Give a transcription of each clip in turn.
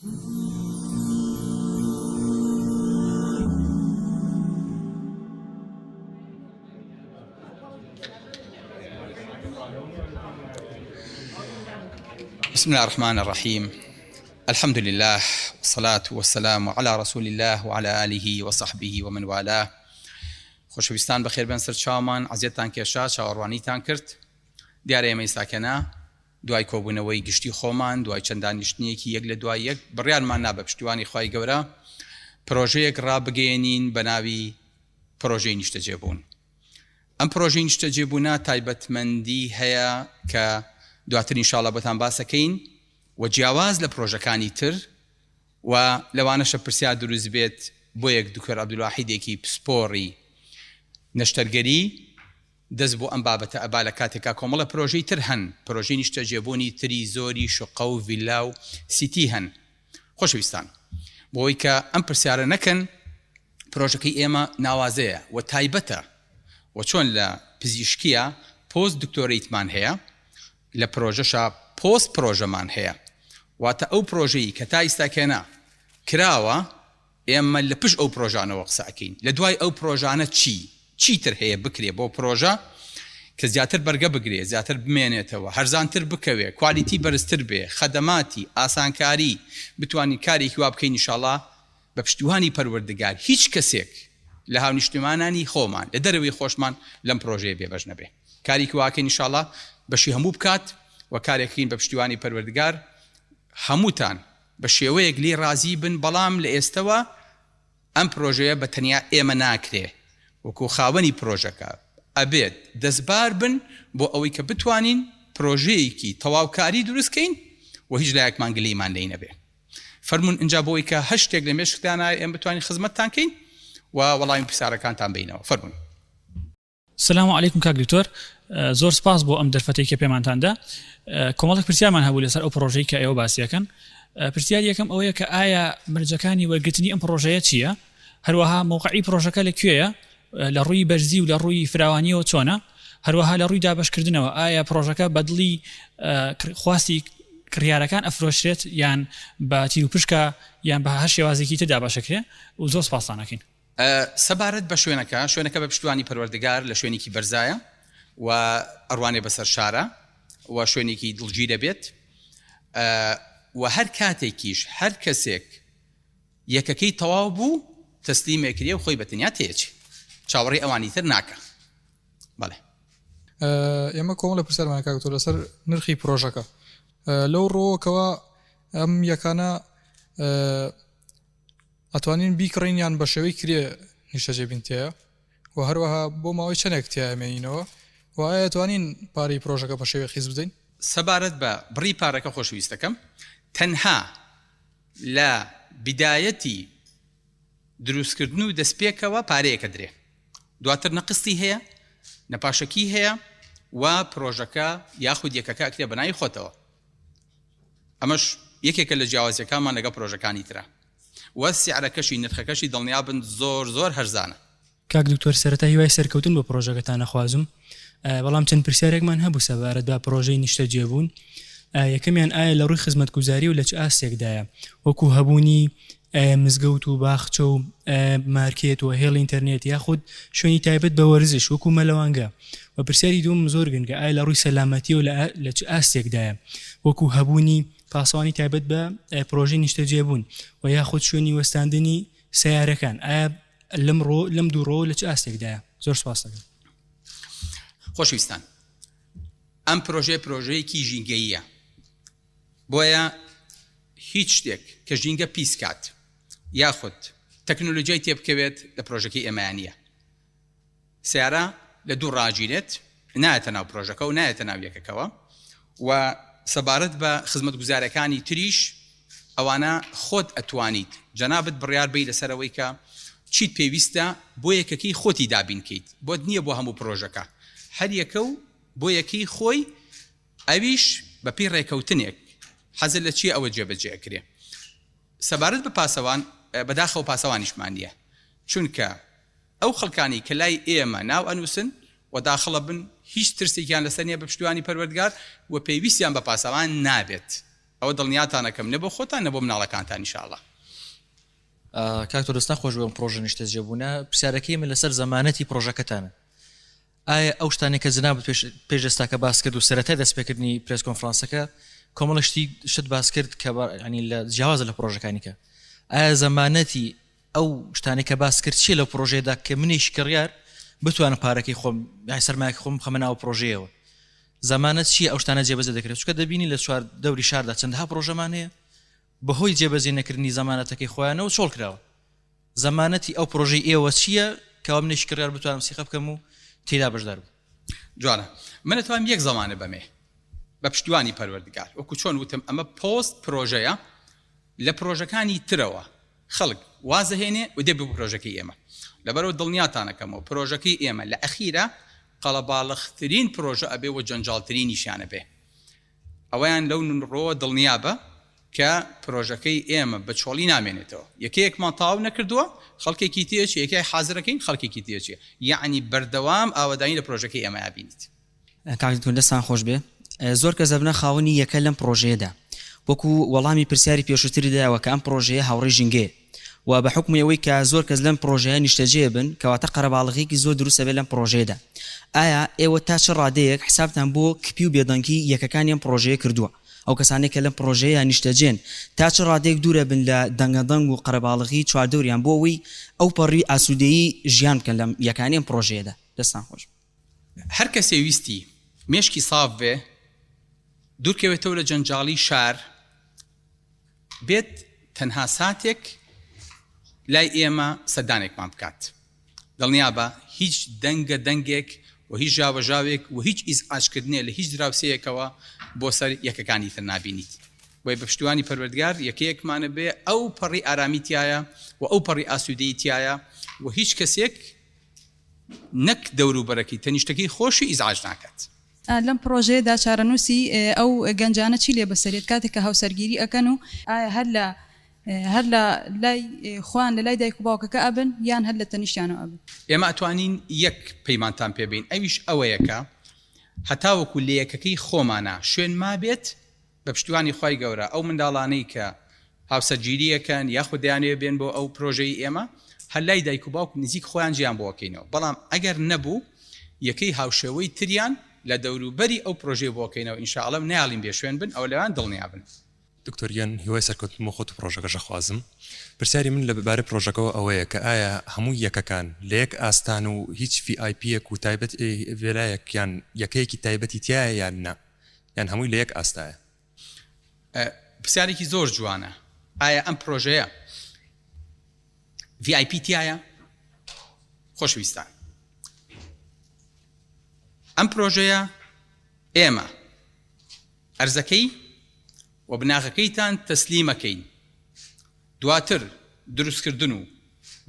بسم الله الرحمن الرحیم الحمد لله والصلاة والسلام على رسول الله وعلى آله وصحبه ومن والاه خۆشەویستان بەخێربێن سەر چاومان عەزێتتان کێشا چاوەڕوانیتان کرد دیارە ئێمە ئیستاکەنا دوای کۆبوونەوەی گشتی خۆمان دوای چەند دانیشتنێکی یەک لە دوای یەک بڕیارمان نا بە پشتیوانی خوای گەورە پرۆژەیەک ڕابگەیەنین بە ناوی پرۆژەی نیشتەجێبوون ئەم پرۆژەی نیشتەجێبوونە تایبەتمەندی هەیە کە دواتر ئینشاڵا بۆتان باسەکەین و جیاواز لە پرۆژەکانی تر و لەوانەشە پرسیار دروست بێت بۆ یەک دکتۆر عەبدولواحیدێکی پسپۆڕی نەشتەرگەری دەست بۆ ئەم بابەتە ئەبا لە کاتێکا کۆمەڵە پرۆژەی تر هەن پرۆژەی نیشتەجێبوونی تری زۆری شوقە و ڤیلا و سیتی هەن خۆشەویستان بۆی کە ئەم پرسیارە نەکەن پرۆژەکەی ئێمە ناوازەیە و تایبەتە و چۆن لە پزیشکیە پۆست دکتۆرەیتمان هەیە لە پرۆژەشا پۆست پرۆژەمان هەیە واتە ئەو پرۆژەی کە تا ئیستاکێنە کراوە ئێمە لە پشت ئەو پرۆژانەوە قسە ئەکەین لە دوای ئەو پرۆژانە چی چی تر هەیە بکرێ بۆ پرۆژە کە زیاتر بەرگە بگرێ زیاتر بمێنێتەوە هەرزانتر بکەوێ کوالیتی بەرزتر بێ خەدەماتی ئاسانکاری بتوانین کارێکی وا بکەین ئیشاڵا بە پشتیوانی پەروەردگار هیچ کەسێک لە هاونیشتیمانانی خۆمان لە دەرەوەی خۆشمان لەم پرۆژەیە بێبەش نەبێ کارێکی واکەین ئیشاڵا بەشی هەموو بکات و کارێکین بە پشتیوانی پەروەردگار هەمووتان بە شێوەیەک لێی ڕازی بن بەڵام لە ئێستەوە ئەم پرۆژەیە بە تەنیا ئێمە ناکرێ وەکو خاوەنی پرۆژەکە ئەبێت دەستبار بن بۆ ئەوەی کە بتوانین پرۆژەیەکی تەواوکاری دروست کەین و هیچ لایەکمان گلەیمان لێی نەبێ. فەرموون ئینجا بۆ ئەوەی کە هەر شتێک لە مێشکتانایە ئێمە بتوانین خزمەتتان کەین و وەڵامی پرسیارەکانتان بەینەوە. فەرموون. سلام علیکم کاک دکتۆر زۆر سپاس بۆ ئەم دەرفەتەی کە پێمانتان دا کۆمەڵێک پرسیارمان هەبوو لەسەر ئەو پڕۆژەی کە ئێوە باسی ئەکەن پرسیاری یەکەم ئەوەیە کە ئایا مەرجەکانی وەرگرتنی ئەم پڕۆژەیە چییە هەروەها مەوقعی پڕۆژەکە لە کوێیە لە ڕووی بەرزی و لە ڕووی فراوانیەوە چۆنە هەروەها لە ڕووی دابەشکردنەوە ئایا پڕۆژەکە بەدڵی خواستی کڕیارەکان ئەفرۆشرێت یان بە تیروپشکە یان بە هەر شێوازێکی تر دابەشەکرێ و زۆر سپاستان ئەکەین. سەبارەت بە شوێنەکە، شوێنەکە بە پشتیوانی پەروەردگار لە شوێنێکی بەرزایە و ئەڕوانێ بەسەر شارە و شوێنێکی دڵگیرە بێت و هەر کاتێکیش هەر کەسێک یەکەکەی تەواو بوو تەسلیمێکرێ و خۆی بە تەنیا تێچێ چاوەڕێی ئەوانی تر ناکا بەڵێ. ئێمە کۆمەڵە پرسیارمان کاک دکتۆر لەسەر نرخی پرۆژەکە لەو ڕووەکەوە ئەم یەکانە ئەتوانین بیکڕین یان بە شێوەی کرێ نیشتەجێ بین تێیا و هەروەها بۆ ماوەی چەندێک تیا ئەمێنینەوە و ئایا ئەتوانین پارەی پرۆژەکە بە شێوەی قیست بدەین؟ سەبارەت بە بڕی پارەکە خۆشەویستەکەم تەنها لە بیدایەتی دروستکردن و دەستپێکەوە پارەیەک ئەدرێ دواتر نە قستی هەیە نە پاشەکی هەیە و پرۆژەکە یاخود یەکەکە ئەکرێ بەناوی خۆتەوە ئەمەش یەکێکە لە جیاوازیەکانمان لەگەڵ پرۆژەکانی ترا وە سعرەکەشی نرخەکەشی دڵنیابن زۆر زۆر هەرزانە. کاک دکتۆر سەرەتا هیوای سەرکەوتن بۆ پڕۆژەکەتان ئەخوازم بەڵام چەند پرسیارێکمان هەبوو سەبارەت بە پڕۆژەی نیشتەجێبوون یەکەمیان ئایا لە ڕووی خزمەتگوزاری و لە چ ئاستێکدایە وەکو هەبوونی مزگەوت و باخچە و مارکێت و هێڵی ئینتەرنێت یاخود شوێنی تایبەت بە وەرزش وەکو مەلەوانگە و پرسیاری دووەم زۆر گرنگە ئایا لە ڕووی سەلامەتیەوە لە چ ئاستێکدایە وەکو هەبوونی پاسەوانی تایبەت بە پرۆژەی نیشتەجێبوون و یاخود شوێنی وەستاندنی سەیارەکان ئایا لەم ڕۆ لەم دوو ڕۆ لە چ ئاستێکدایە زۆر سپاس دەکەم. خۆشەویستان ئەم پرۆژەیە پرۆژەیەکی ژینگەییە بۆیە هیچ شتێک کە ژینگە پیس کات یاخود تەکنۆلۆژیای تێبکەوێت لە پرۆژەکەی ئێمەیان نییە. سەیارە لە دوور ڕاگیرێت نایەتە ناو پرۆژەکە و نایەتە ناو یەکەکەوە و سەبارەت بە خزمەتگوزارەکانی تریش ئەوانە خۆت ئەتوانیت جەنابت بڕیار بەی لەسەر ئەوەی کە چیت پێویستە بۆ یەکەکەی خۆتی دابین کەیت بۆت نییە بۆ هەموو پرۆژەکە هەر یەکە و بۆ یەکەی خۆی ئەویش بەپێی ڕێکەوتنێک حەزت لە چییە ئەوە جێبەجێ ئەکرێ. سەبارەت بە پاسەوان بەداخەوە پاسەوانیشمان نییە چونکە ئەو خەڵکانەی کە لای ئێمە ناو ئەنووسن و داخڵ ئەبن هیچ ترسێکیان لەسەر نییە بە پشتیوانی پەروەردگار و پێویستیان بە پاسەوان نابێت. ئەوە دڵنیاتان ئەکەم نە بۆ خۆتان نە بۆ مناڵەکانتان ان شاء اللە. کاک تۆ دەستان خۆش بێ ئەم پڕۆژە نیشتەجێبوونە پرسیارەکەی من لەسەر زەمانەتی پڕۆژەکەتانە ئایا ئەو شتانەی کە جەنابت پێش پێش ئێستاکە باس کرد و سەرەتای دەستپێکردنی پرێس کۆنفرانسەکە کۆمەڵە شتی شت باس کرد کە ینی لە جیاوازە لە پڕۆژەکانی کە ئایا زەمانەتی ئەو شتانەی کە باس کرد چیە لەو پڕۆژەیەدا کە منیش کڕیار بتوانم پارەکەی خۆم یانی سەرمایەکەی خۆم بخەمە ناو پڕۆژەیەوە زەمانەت چیە ئەو شتانە جێبەجێ دەکرێت چونکە دەبینی لە چوار دەوری شاردا چەندەها پڕۆژەمان هەیە بەهۆی جێبەجێ نەکردنی زەمانەتەکەی خۆیانەوە چۆڵ کراوە زەمانەتی ئەو پڕۆژەی ئێوە چیە کەوا منیش کڕیار بتوانم سیقە بکەم و تێیدا بەشدار بم. جوانە من ئەتوانم یەک زەمانە بەمێ بە پشتیوانی پەروەردگار وەکو چۆن وتم ئەمە پۆست پرۆژەیە لە پرۆژەکانی ترەوە خەڵک وازەهێنێ و دێ بۆ پرۆژەکەی ئێمە لەبەرئەوە دڵنیاتانەکەمەوە پرۆژەکەی ئێمە لە ئەخیرا قەڵەباڵغترین پرۆژە ئەبێ و جەنجاڵترینیشیان ئەبێ ئەوەیان لەو ڕووەوە دڵنیابە کە پرۆژەکەی ئێمە بە چۆڵی نامێنێتەوە یەکەیەکمان تەواو نەکردووە خەڵکێکی تێچێ یەکەی حازرەکەین خەڵکێکی تێچێ یەعنی بەردەوام ئاوەدانی لە پرۆژەکەی ئێمە ئەبینیت. کاک دکتۆر دەستان خۆش بێ زۆر کەس دەبنە خاوەنی یەکە لەم پڕۆژەیەدا وەکو وەڵامی پرسیاری پێشووتری دایەوە کە ئەم پڕۆژەیە هاوڕێی ژینگەیە و بە حوکمی ئەوەی کە زۆر کەس لەم پڕۆژەیە نیشتەجێ بن کەواتە قەرەباڵغیەکی زۆر دروست ئەبێت لەم پڕۆژەیەدا ئایا ئێوە تا چ ڕادەیەک حسابتان بۆ کپی و بێدەنگی یەکەکانی ئەم پڕۆژەیە کردووە ئەو کەسانەی کە لەم پڕۆژەیە نیشتەجێن تا چ ڕادەیەک دوورە بن لە دەنگەدەنگ و قەرەباڵغی چواردەوریان بۆ ئەوەی ئەوپەڕی ئاسوودەیی ژیان بکەن لەم یەکانی ئەم پڕۆژەیەدا دەستان خۆش. هەر کەسێ ویستی مێشکی ساف بێ دوورکەوێتەوە لە جەنجاڵی شار بێت تەنها ساتێک لای ئێمە سەردانێکمان بکات دڵنیابە هیچ دەنگە دەنگێک و هیچ ژاوەژاوێک و هیچ ئیزعاجکردنێ لە هیچ دراوسێیەکەوە بۆ سەر یەکەکانی تر نابینیت بۆیە بە پشتیوانی پەروەردگار یەکەیەکمانە بێ ئەو پەڕی ئارامی تایە و ئەو پەڕی ئاسوودەیی تایە و هیچ کەسێک نەک دەوروبەرەکەی تەنیشتەکەی خۆشی ئیزعاج ناکات. لەم پڕۆژەیەدا چارەنووسی ئەو گەنجانە چی لێ بەسەرێت کاتێک کە هاوسەرگیری ئەکەن و ئایا هەر لە هەر لە لای خۆیان لە لای دایک و باوکەکە ئەبن یان هەر لە تەنیشتیانەوە ئەبن؟ ئێمە ئەتوانین یەک پەیمانتان پێ بەین ئەویش ئەوەیە کە هەتاوەکو لە یەکەکەی خۆمانا شوێن مابێت بە پشتیوانی خوای گەورە ئەو منداڵانەی کە هاوسەرگیری ئەکەن یاخود دەیانەوێت بێن بۆ ئەو پرۆژەی ئێمە هەر لای دایک و باوک نزیک خۆیان جێیان بۆ ئەکەینەوە بەڵام ئەگەر نەبوو یەکەی هاوشێوەی تریان لە دەوروبەری ئەو پرۆژەی بۆ ئەکەینەوە ان شاء اللە نایەڵین بێ شوێن بن ئەوە لەوان دڵنیا بن. دکتۆر گیان هیوای سەرکەوتن بۆ خۆت و پڕۆژەکەش ئەخوازم. پرسیاری من لە بارەی پڕۆژەکەوە ئەوەیە کە ئایا هەموو یەکەکان لە یەک ئاستان و هیچ ڤی ئای پییەک و تایبەت ڤێلایەک یان یەکەیەکی تایبەتی تیایە یان نا؟ یان هەمووی لە یەک ئاستایە؟ پرسیارێکی زۆر جوانە ئایا ئەم پرۆژەیە VIP تایە؟ خۆشویستان ئەم پرۆژەیە ئێمە ئەرزەکەی و بناغەکەیتان تەسلیمەکەین دواتر دروستکردن و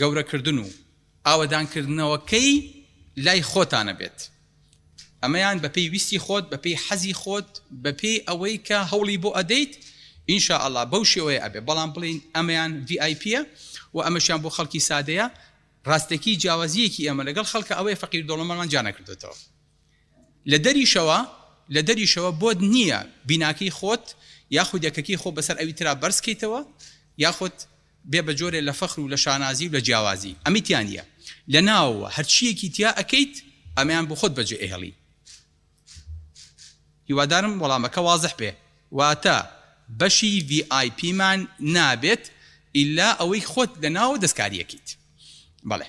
گەورەکردن و ئاوەدانکردنەوەکەی لای خۆتانە بێت ئەمەیان بەپێی ویستی خۆت بەپێی حەزی خۆت بەپێی ئەوەی کە هەوڵی بۆ ئەدەیت ان شاء اللە بەو شێوەیە ئەبێ بەڵام بڵێین ئەمەیان ڤی ئای پیە و ئەمەشیان بۆ خەڵکی سادەیە ڕاستەکی جیاوازیەکی ئێمە لەگەڵ خەڵکە ئەوەیە فەقیر دەوڵەمەندمان جیا نەکردۆتەوە لە دەریشەوە لە دەریشەوە بۆت نییە بیناکەی خۆت یاخود یەکەکەی خۆ بەسەر ئەوی ترا بەرز کەیتەوە یاخود بێ بە جۆرێ لە فەخر و لە شانازی و لە جیاوازی. ئەمەی تیا نییە. لە ناوەوە هەرچییەکی تیا ئەکەیت ئەمەیان بۆ خۆت بەجێ ئەهێڵی. هیوادارم وەڵامەکە وازح بێ. واتە بەشی ڤی ئای پیمان نابێت ئیلا ئەوەی خۆت لە ناوەوە دەستکاری ئەکەیت. بەڵێ.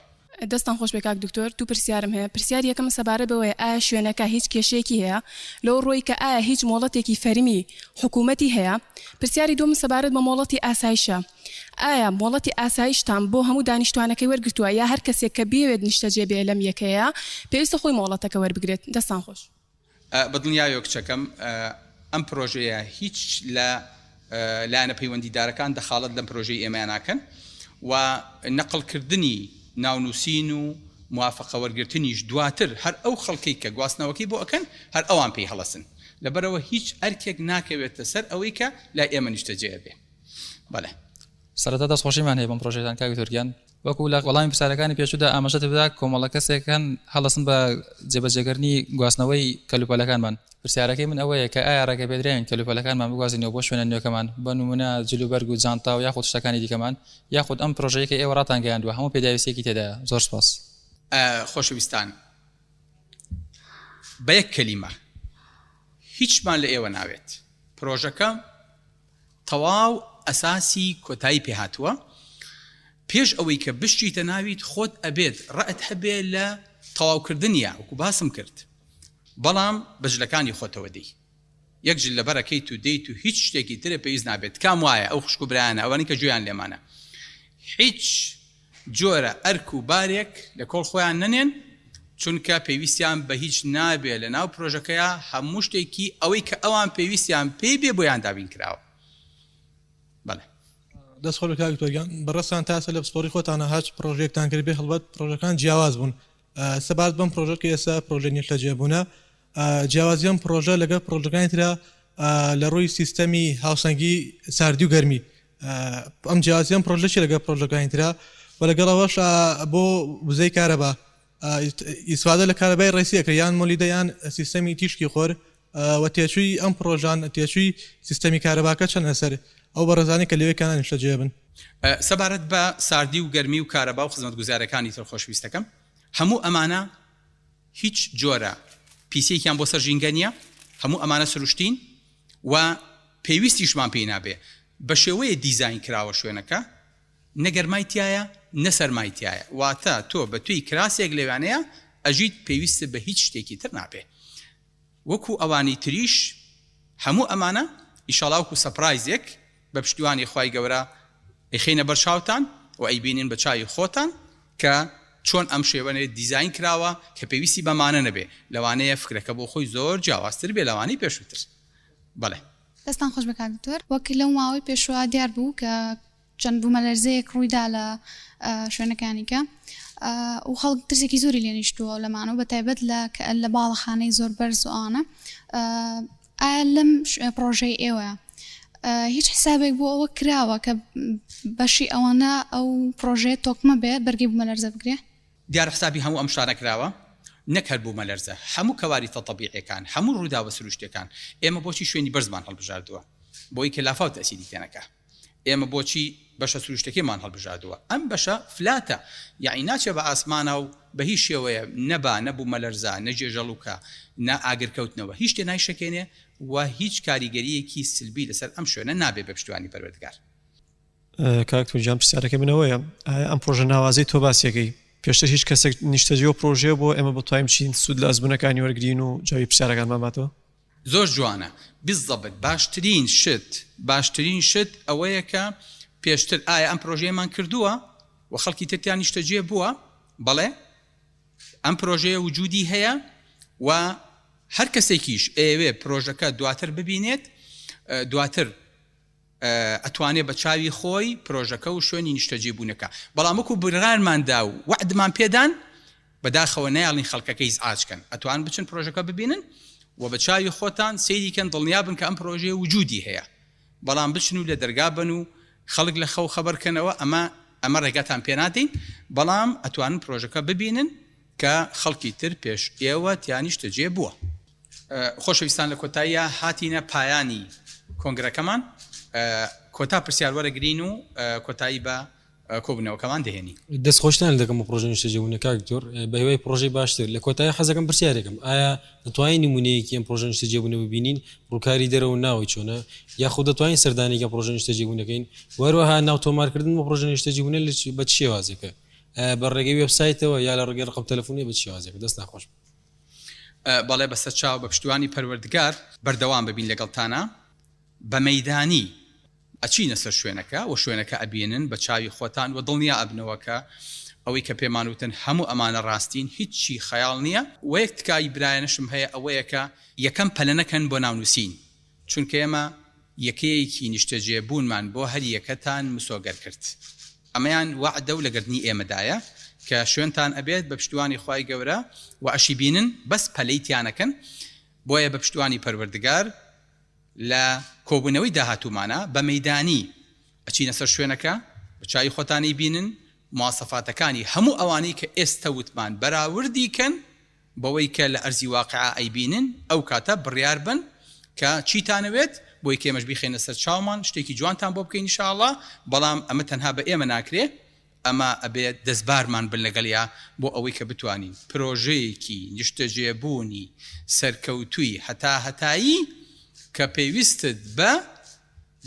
دەستتان خۆش بێ کاک دکتۆر دوو پرسیارم هەیە پرسیاری یەکەم سەبارەت بەوەیە ئایا شوێنەکە هیچ کێشەیەکی هەیە لەو ڕووەی کە ئایا هیچ مۆڵەتێکی فەرمی حکوومەتی هەیە پرسیاری دووەم سەبارەت بە مۆڵەتی ئاسایشە ئایا مۆڵەتی ئاسایشتان بۆ هەموو دانیشتوانەکەی وەرگرتووە یا هەر کەسێک کە بیەوێت نیشتەجێ بێ لەم یەکەیە پێویستە خۆی مۆڵەتەکە وەربگرێت دەستان خۆش. بەدڵنیایەوە کچەکەم ئەم پرۆژەیە هیچ لە لایەنە پەیوەندیدارەکان دەخاڵەت لەم پرۆژەی ئێمەیان ناکەن و نەقڵکردنی ناونووسین و موافقە وەرگرتنیش دواتر هەر ئەو خەڵکەی کە گواستنەوەکەی بۆ ئەکەن هەر ئەوان پێی هەڵەسن لەبەرئەوە هیچ ئەرکێک ناکەوێتە سەر ئەوەی کە لای ئێمە نیشتەجێ ئەبێ بەڵێ. سەرەتا دەستخۆشیمان هەیە بەم پرۆژەیەتان کاک دکتۆر گیان. وەکو لە وەڵامی پرسیارەکانی پێشوودا ئاماژەت پێدا کۆمەڵە کەسێک هەن هەڵدەستن بە جێبەجێکردنی گواستنەوەی کەلوپەلەکانمان. پرسیارەکەی من ئەوەیە کە ئایا ڕێگەپێدراوین کەلوپەلەکانمان بگوازینەوە بۆ شوێنە نوێکەمان بە نموونە جلوبەرگ و جانتا و یاخود شتەکانی دیکەمان یاخود ئەم پرۆژەیە کە ئێوە ڕاتانگەیاندووە هەموو پێداویستیەکی تێدایە؟ زۆر سوپاس. خۆشەویستان بە یەک کەلیمە هیچمان لە ئێوە ناوێت پرۆژەکە تەواو ئەساسی کۆتایی پێ هاتووە پێش ئەوەی کە بشچیتە ناویت خۆت ئەبێت ڕەئت هەبێ لە تەواو کردنیا وەکو باسم کرد بەڵام بە جلەکانی خۆتەوە دێی یەک جل لەبەر ئەکەیت و دێیت و هیچ شتێکی ترە پێویست نابێت تکام وایە ئەو خوشک و برایانە ئەوانەی کە گوێیان لێمانە هیچ جۆرە ئەرک و بارێک لە کۆڵ خۆیان نەنێن چونکە پێویستیان بە هیچ نابێ لە ناو پرۆژەکەیا هەموو شتێکی ئەوەی کە ئەوان پێویستیان پێی بێ بۆیان دابین کراوە بەڵێ. دەست خۆش کاک دکتۆر گیان بەڕێزتان تا ئێستا لە پسپۆڕی خۆتانا هەرچ پڕۆژەیەکتان کردبێ هەڵبەت پڕۆژەکان جیاواز بوون سەبارەت بەم پڕۆژە کە ئێستا پڕۆژەی نیشتەجێبوونە جیاوازی ئەم پڕۆژە لەگەڵ پڕۆژەکانی ترا لە ڕووی سیستەمی هاوسەنگی ساردی و گەرمی ئەم جیاوازی ئەم پڕۆژە چی لەگەڵ پڕۆژەکانی ترا و لەگەڵ ئەوەش بۆ وزەی کارەبا ئیسفادە لە کارەبای ڕێسی ئەکرێت یان مۆلیدە یان سیستەمی تیشکی خۆر و تێچووی ئەم پڕۆژان تێچووی سیستەمی کارەباکە چەند لەسەر ئەو بەڕێزانەی کە لەوێ کانە نیشتەجێ بن؟ سەبارەت بە ساردی و گەرمی و کارەبا و خزمەتگوزاریەکانی تر خۆشویستەکەم هەموو ئەمانە هیچ جۆرە پیسیەکیان بۆ سەر ژینگە نیە هەموو ئەمانە سروشتین و پێویستیشمان پێی نابێ بە شێوەیە دیزاین کراوە شوێنەکە نە گەرمای تیایە نە سەرمای تیایە واتە تۆ بە توێی کراسێک لەوانەیە ئەژیت پێویستت بە هیچ شتێکی تر نابێ وەکو ئەوانی تریش هەموو ئەمانە ئیشاڵا وەکو سەپرایزێک بە پشتیوانی خوای گەورە ئەیخەینە بەر چاوتان و ئەیبینن بە چاوی خۆتان کە چۆن ئەم شێوەیە دیزاین کراوە کە پێویستی بەمانە نەبێ لەوانەیە فکرەکە بۆ خۆی زۆر جیاوازتر بێ لەوانەی پێشووتر بەڵێ. دەستان خۆش بێ کاک دکتۆر وەک لەو ماوەی پێشوە دیار بوو کە چەند بوومەلەرزەیەک ڕوویدا لە شوێنەکانی کە و خەڵک ترسێکی زۆری لێ نیشتووە لەمانەوە بە تایبەت لە لە باڵەخانەی زۆر بەرز و ئەوانە ئایا لەم پڕۆژەی ئێوە هیچ حسابێک بۆ ئەوە کراوە کە بەشی ئەوەنە ئەو پڕۆژەیە تۆکمە بێ بەرگەی بوومەلەرزە بگرێ؟ دیارە حسابی هەموو ئەم شتانە کراوە نەک هەر بوومەلەرزە هەموو کەواریتە تەبیعیەکان هەموو ڕووداوە سروشتیەکان ئێمە بۆچی شوێنی بەرزمان هەڵبژاردووە بۆی کە لافاو تەئسیری تێنەکا ئێمە بۆچی بەشە سروشتەکەیمان هەڵبژاردووە؟ ئەم بەشە فلاتە، یەعنی ناچێ بە ئاسمانا و بە هیچ شێوەیە نە با، نە بوومەلەرزە، نە گێژەڵوکە، نە ئاگرکەوتنەوە، هیچ شتێ نایشەکێنێ و هیچ کاریگەرییەکی سلبی لەسەر ئەم شوێنە نابێ بە پشتیوانی پەروەردگار. کاک تورک گیان پرسیارەکەی من ئەوەیە ئایا ئەم پرۆژە ناوازەی تۆ باسیەکەی پێشتر هیچ کەسێک نیشتەجێ و پرۆژەیە بۆ ئێمە بتوانین بچین سوود لە ئەزموونەکانی وەرگرین و جوابی پرسیارەکانمان باتەوە؟ زۆر جوانە بالضبط باشترین شت باشترین شت ئەوەیە کە پێشتر ئایا ئەم پرۆژەیەمان کردووە و خەڵکی تر تیا نیشتەجێ بووە بەڵێ ئەم پرۆژەیە وجودی هەیە و هەر کەسێکیش ئەیەوێ پرۆژەکە دواتر ببینێت دواتر ئەتوانێ بە چاوی خۆی پرۆژەکە و شوێنی نیشتەجێ بوونەکە بەڵام وەکو بڕیارمان دا و وەعدمان پێدان بەداخەوە نایەڵین خەڵکەکە ئیزعاج کەن ئەتوان بچن پرۆژەکە ببینن و بە چاوی خۆتان سەیری کەن دڵنیا بن کە ئەم پرۆژەیە وجودی هەیە بەڵام بچن و لە دەرگا بەن و خەڵک لە خەو خەبەر کەنەوە ئەمە ئەمە ڕێگاتان پێنادەین بەڵام ئەتوانن پرۆژەکە ببینن کە خەڵکی تر پێش ئێوە تیا نیشتەجێ بووە. خۆشەویستان لە کۆتاییا هاتینە پایانی کۆنگرەکەمان کۆتا پرسیار وەرەگرین و کۆتایی بە کۆبوونەوەکەمان دەهێنین. دەست خۆشتان لێ دەکەم بۆ پڕۆژەی نیشتەجێبوونە کاک دکتۆر بەهیوای پڕۆژەی باشتر لە کۆتایی حەزەکەم پرسیارێکم ئایا دەتوانین نمونەیەکی ئەم پڕۆژە نیشتەجێبوونە ببینین ڕووکاری دەرەوە و ناوەی چۆنە یاخود دەتوانین سەردانێکی ئەم پڕۆژە نیشتەجێبوونەکەین و هەروەها ناو تۆمارکردن بۆ پڕۆژە نیشتەجێبوونە بە چ شێوازێکە ئایا بە ڕێگەی وێبسایتەوە یا لە ڕێگەی ڕقم تەلەفۆنیە بە چ شێوازێکە دەستتان خۆش بێت. بەڵێ بەسەرچاو بە پشتیوانی پەروەردگار بەردەوام ببین لەگەڵتانا بە مەیدانی ئەچینە سەر شوێنەکە و شوێنەکە ئەبینن بە چاوی خۆتان و دڵنیا ئەبنەوە کە ئەوەی کە پێمان وتن هەموو ئەمانە ڕاستین هیچی خەیاڵ نییە وە یەک تکای برایانەشم هەیە ئەوەیە کە یەکەم پەلە نەکەن بۆ ناونوسین چونکە ئێمە یەکەیەکی نیشتەجێ بوونمان بۆ هەر یەکەتان مسۆگەر کرد ئەمەیان وەعدە و لە گەردنی ئێمەدایە کە شوێنتان ئەبێت بە پشتیوانی خوای گەورە و ئەشیبینن بەس پەلەی تیا نەکەن بۆیە بە پشتیوانی پەروەردگار لە کۆبوونەوەی داهاتوومانا بە مەیدانی. ئەچینە سەر شوێنەکە بە چاوی خۆتان ئەیبینن مواسەفاتەکانی هەموو ئەوانەی کە ئێستە وتمان بەراوردی کەن بەوەی کە لە ئەرزی واقیعا ئەیبینن ئەو کاتە بڕیار بەن کە چیتانەوێت بۆی کە ئێمەش بیخەینە سەر چاومان شتێکی جوانتان بۆ بکەین ان شاء اللە بەڵام ئەمە تەنها بە ئێمە ناکرێ ئەمە ئەبێت دەستبارمان بن لەگەڵیا بۆ ئەوەی کە بتوانین پرۆژەیەکی نیشتەجێبوونی سەرکەوتووی هەتاهەتایی کە پێویستت بە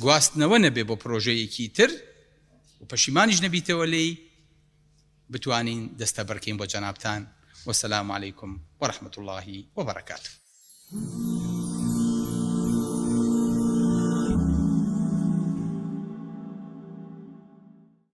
گواستنەوە نەبێ بۆ پرۆژەیەکی تر و پەشیمانیش نەبیتەوە لێی بتوانین دەستەبەرکەین بۆ جەنابتان وسلام علیکم ورحمة اللە وبرکاته.